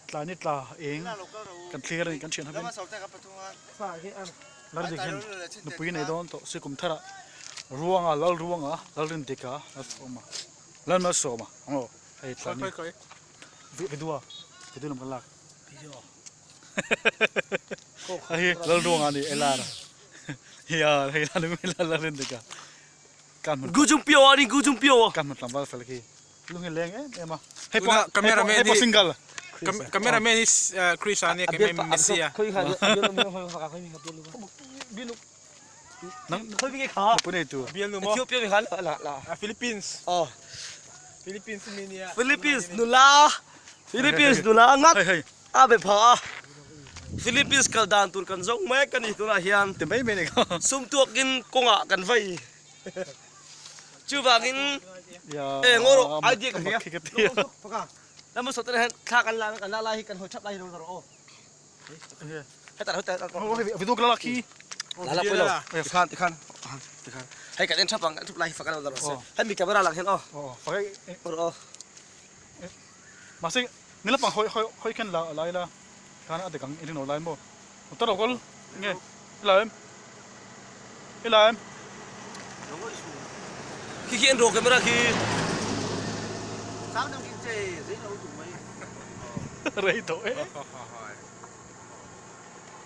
Tlai ni tla eng kan thlir a ni kan thian hovin Laldik hian nupui nei dawn tawh si kum tharah Ruanga Lalruanga Lalrindika Lalsawma Lalmalsawma aw hei tlai ni Vidua Vidua lam kan lak hei hi Lalruanga a ni Elara hia hei Lalrindika kan hmu Gujungpio a ni Gujungpio kan hmu tlangval fel khi. Lung hi leng em em a. Hei pawh cameraman hei pawh single. Cameraman hi Chris a nia kei Messi a. Nang nupui nei tur. Bialnu maw? Ethiopia mi khan la la. Philippines. Oh. Philippines mi nia. Philippines nula. Philippines nula ngat. Hei hei. A be pha a. Philippines kal dan tur kan zawng mek a ni tunah hian. Ti mai mai ni kha. Sum tuakin kawngah kan vei. Chuvangin e ngaw rawh idea ka hria lama sawt te hian thla kan la kan la lai hi kan hawi thap lai hi lo la rawh aw hetah hetah video ka la khi la la pawilo tikhan tikhan tikhan hei kan en thap ang kan thap lai hi fak an lo la rawh se hemi camera lang hian aw rawh aw mahse nilapang hawi hawi hawi khan la lai la khan a dik ang i ring lo lai maw ta rawh kal nge i la em i la em khi khi en rawh camera khi rei tawh e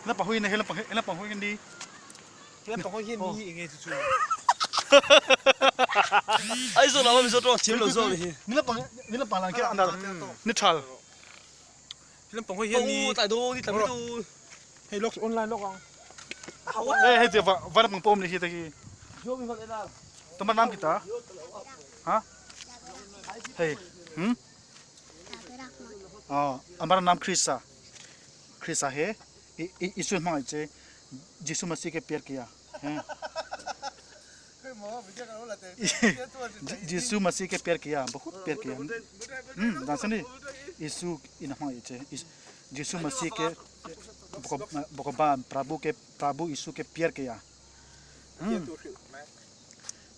lapang hawi hei lampang hei lampang hawi hian ni lapang hawi hian ni enge chu chu Aizawl ah Mizo tawng thiam lo zawk ni hi ni lampang ni lampang lang khi an ni thal Lampang hawi hian ni tlai dawn ni tlai dawn hei lawk online lawk ang hei hei tia va lampang pawm ni hi te hi tumar naam kita ha hei hm oh amar naam Krisa Krisa he Isu hmangaih che Jisu Masih ke pyar kiya Jisu Masih ke pyar kiya bahut pyar kiya dan sani Isu in hmangaih che Jisu Masih ke Bhagwan Prabhu ke Prabhu Isu ke pyar kiya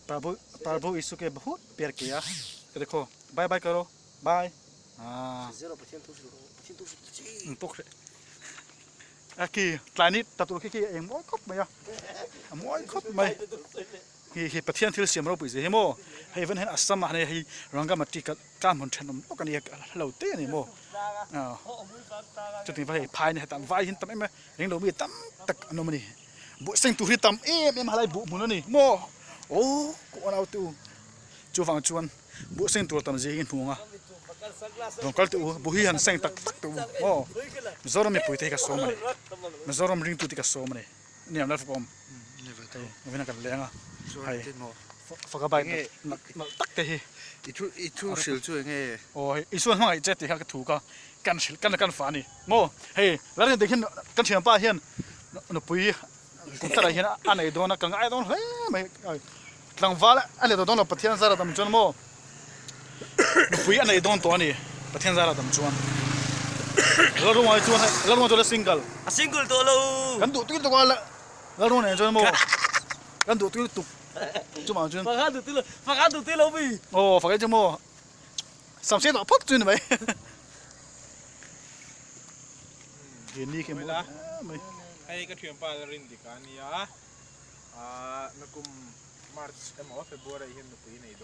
Prabhu Prabhu Isu ke bahut pyar kiya dekho bye bye karo bye ah A khi tlai ni ta tur khi khi a eng mawi khawp mai a, a mawi khawp mai. Hi hi Pathian thil siam ropui zia hi maw, hei van hian Assam ah hei Rangamati ka tlang hmun thenawm lawk a ni a, a lo te a ni maw. Chutin va hei phai ni hetah vai hi an tam em a, eng lo mi tam tak an awm a ni. Buh seng tur hi tam em em a halai buh hmun a ni maw, aw kuah nau te u chuvang chuan. Buh seng tur tam zia hi hmu ang a, rawn kal teh u, buh hi han seng tak tak teh u aw, Mizoram mipui te hi ka sawm a ni, Mizoram ringtu te hi ka sawm a ni, nia Lalfaka awm hei vawin a kan leng a, hei faka bike nalh tak te hi I thu hrilh chu enge? Aw hei Isua hmangaih che tih kha ka thu kha kan hrilh kan kan fah a ni maw, hei Lalrindik hian kan thianpa hian nupui Kum tharah hian a nei dawn a, ka ngai dawn hle mai. Tlangval a let dawn lo Pathian zara dam chuan maw nupui a nei dawn tawh a ni Pathian zara dam chuan. Lalruang chuan Lalruang chuan la single. A single tawh lo. Kan duh tui lutuk a Lalruang nen chuan maw kan duh tui lutuk chumah chuan. Faka duh tui lo faka duh tui lo mi. Aw faka chu maw samsei tawh phawt chu ni mai. Ni khi mawi hle mai. Hei ka thianpa la rin dik a nia, nakum March emaw February hian nupui nei dawn.